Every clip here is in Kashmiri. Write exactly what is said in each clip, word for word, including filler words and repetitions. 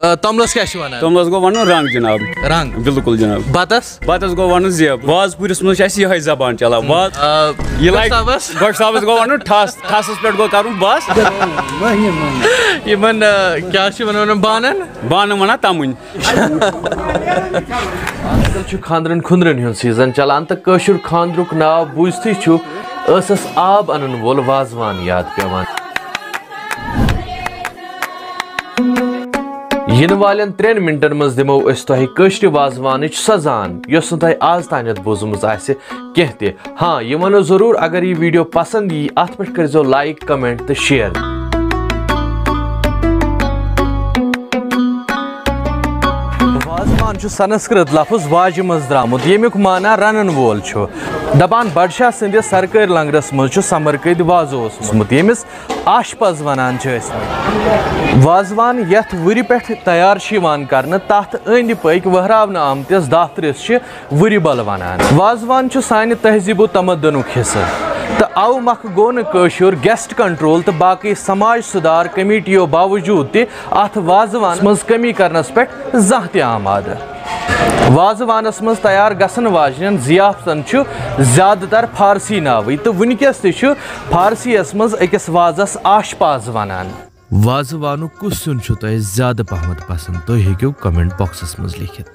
آ، توٚملَس کیٛاہ چھِ وَنان؟ توٚملَس گوٚو وَنُن رنٛگ جِناب۔ رنٛگ۔ بِلکُل جِناب۔ بَتَس؟ بَتَس گوٚو وَنُن زیب۔ وازٕ پوٗرِس منٛز چھِ اَسہِ یِہوٚے زبان چَلان۔ واز-، آ، یہِ لَگہِ گۄشتابَس؟ گۄشتابَس گوٚو وَنُن ٹھَس۔ ٹھَسَس پٮ۪ٹھ گوٚو کَرُن بَس۔ یِمَن، آ، کیٛاہ چھِ وَنان یِمَن بانَن؟ بانہٕ وَنان تَمٕنۍ۔ آز کل چھُ خانٛدرن خُنٛدرن ہُنٛد سیزن چلان تہٕ کٲشُر خانٛدرُک ناو بوٗزتھٕے چھُ ٲسس آب انن وول وازوان یاد پیوان۔ یِنہٕ والٮ۪ن ترٛٮ۪ن منٹن منٛز دِمو أسۍ تۄہہِ کٲشرِ وازوانٕچ سۄ زان، یۄس نہٕ تۄہہِ آز تانٮ۪تھ بوٗزمٕژ آسہِ کینٛہہ تہِ۔ ہاں، یہِ ونو ضروٗر، اگر یہِ ویڈیو پسند یی، اتھ پٮ۪ٹھ کٔرزیو لایک، کمنٹ تہٕ شیئر۔ وازوان چھُ سنسکرت لفظ واجہِ منٛز درامُت، ییٚمیُک معنی رنن وول چھُ۔ دپان بڈشاہ سٕنٛدِس سرکٲرۍ لنگرس منٛز چھُ سمرقندِ وازٕ اوسمُت، ییٚمِس آش پز ونان چھِ أسۍ۔ وازوان یتھ وُرِ پٮ۪ٹھ تیار چھُ یِوان کرنہٕ، تتھ أنٛدۍ پٔکۍ وہراونہٕ آمتِس دفترس چھِ وُرِ بل ونان۔ وازوان چھُ سانہِ تہذیب و تمدنُک حصہٕ، تہٕ اوٕ مۄکھٕ گوٚو نہٕ کٲشُر گیسٹ کنٹرول تہٕ باقٕے سماج سُدھار کمیٹیو باوجود تہِ اتھ وازوانس منٛز کمی کرنس پٮ۪ٹھ زانٛہہ تہِ آمادٕ۔ وازوانس منٛز تیار گژھن واجنٮ۪ن ضیافتن چھُ زیادٕ تر فارسی ناوٕے، تہٕ وُنکیٚس تہِ چھُ فارسیَس منٛز أکِس وازس آش پاز ونان۔ وازوانُک کُس سیُن چھُ تۄہہِ زیادٕ پہمتھ پسند؟ تُہۍ ہیٚکِو کمنٹ باکسس منٛز لیکھِتھ۔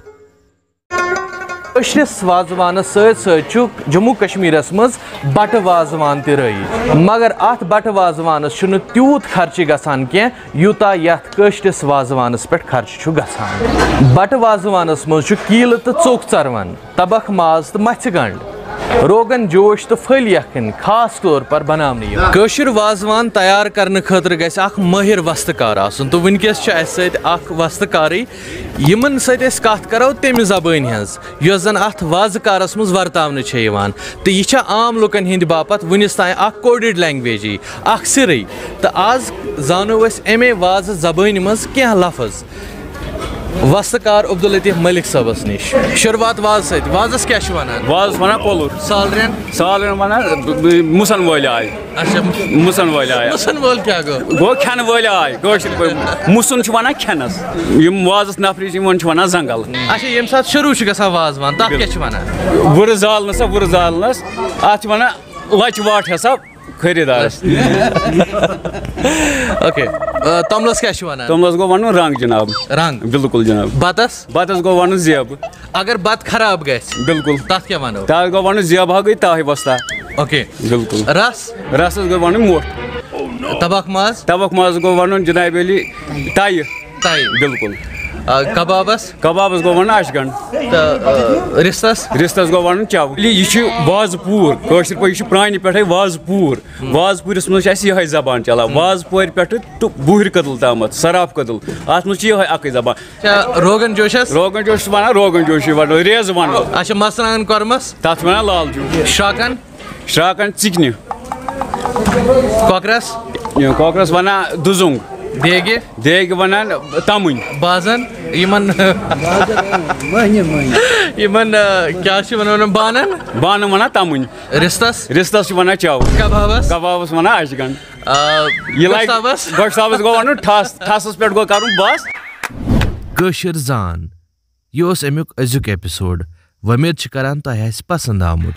کٲشرِس وازوانس سۭتۍ سۭتۍ چھُ جموں کشمیرس منٛز بٹہٕ وازوان تہِ رٲیِج، مگر اتھ بٹہٕ وازوانس چھُنہٕ تیوٗت خرچہٕ گژھان کینٛہہ، یوٗتاہ یتھ کٲشرِس وازوانس پٮ۪ٹھ خرچہٕ چھُ گژھان۔ بٹہٕ وازوانس منٛز چھُ کیلہٕ تہٕ ژوٚک ژروَن، تبخ ماز تہٕ مژھِ گنڈ، روغن جوش تہٕ پھٔلۍ یکھٕنۍ خاص طور پر بناونہٕ یِوان۔ کٲشُر وازوان تیار کرنہٕ خٲطرٕ گژھِ اکھ مٲہِر وستہٕ کار آسُن، تہٕ وٕنکیٚس چھُ اسہِ سۭتۍ اکھ وستہٕ کارٕے، یِمن سۭتۍ أسۍ کتھ کرو تمہِ زبٲنۍ ہٕنٛز، یۄس زن اتھ وازٕ کارس منٛز ورتاونہٕ چھےٚ یِوان۔ تہٕ یہِ چھےٚ عام لُکن ہٕنٛدِ باپتھ وُنِس تام اکھ کوڈڈ لینگویجی، اکھ سِرٕے۔ تہٕ آز زانو أسۍ امے وازٕ زبٲنۍ منٛز کینٛہہ لفظ وستہٕ کار عبداللطیف ملک صٲبس نِش۔ شروٗعات وازٕ سۭتۍ۔ وازس کیٛاہ چھِ ونان؟ وازس ونان کۄلُر۔ سالرٮ۪ن؟ سالرٮ۪ن ونان، ب-، ب-، مُسن وٲلۍ آے۔ اچھا۔ مُسن وٲلۍ آے۔ مُسن وول کیٛاہ گوٚو؟ گوٚو کھٮ۪نہٕ وٲلۍ آے، کٲشِر پٲٹھۍ۔ مُسُن چھُ ونان کھٮ۪نس۔ یِم وازس نفری چھِ، یِمن چھِ ونان زنگل۔ اچھا، ییٚمہِ ساتہٕ شروٗع چھُ گژھان وازوان، تتھ کیٛاہ چھِ ونان؟ وُرٕ زالنس سا، وُرٕ زالنس، اتھ چھِ ونان لچہِ واٹھ ہسا۔ خریٖدارس۔ اوکے۔ آ، توٚملس کیٛاہ چھِ ونان؟ توٚملس گوٚو ونُن رنٛگ جناب۔ رنٛگ۔ بِلکُل جناب۔ بتس؟ بتس گوٚو ونُن زیب۔ اگر بتہٕ خراب گژھِ، بِلکُل۔ تتھ کیٛاہ ونو؟ تتھ گوٚو ونُن زیب ہا گٔے تاہہِ وۄستا۔ اوکے۔ بِلکُل۔ رس؟ رسس گوٚو ونُن موٚٹھ۔ تبکھ ماز؟ تبکھ ماز گوٚو ونُن جناب علی تیہِ۔ تَے۔ بِلکُل۔ آ، کبابس؟ کبابس گوٚو ونُن اَچھِ گنٛڈ۔ تہٕ، آ، رِستس؟ رِستس گوٚو ونُن چَو۔ یہِ چھُ وازٕ پوٗر، کٲشِر پٲٹھۍ، یہِ چھُ پرٛانہِ پٮ۪ٹھَے وازٕ پوٗر۔ وازٕ پوٗرِس منٛز چھِ اَسہِ یِہوٚے زبان چلان، وازٕ پورِ پٮ۪ٹھٕ تہٕ بُہرِ کٔدٕل تامَتھ، صراف کٔدٕل۔ اَتھ منٛز چھِ یِہوٚے اَکٕے زبان۔ اچھا، روغن جوشس؟ روغن جوش چھِ ونان، روغن جوشی ونو، ریزٕ ونو۔ اچھا، مرژٕوانٛگن کۄرمس؟ تَتھ چھِ ونان لال جوش۔ شراکن؟ شراکن ژِکنہِ۔ کۄکرس؟ یہِ کۄکرس ونان دُزُنگ۔ دیگہِ؟ دیگہِ ونان تمٕنۍ۔ بازن؟ یِمن، مٔہنہِ، مٔہنہِ۔ یِمن، آ، کیٛاہ چھِ ونان بانن؟ بانہٕ ونان تمٕنۍ۔ رِستس؟ رِستس چھِ ونان چَو۔ کبابس؟ کبابس ونان اَچھِ گنٛڈ۔ آ، یہِ لگہِ گۄشتابس؟ گۄشتابس گوٚو ونُن ٹھس، ٹھسس پٮ۪ٹھ گوٚو کرُن بس۔ کٲشِر زان۔ یہِ اوس اَمیُک أزیُک ایپیسوڈ۔ وۄمید چھِ کران تۄہہِ آسہِ پسنٛد آمُت۔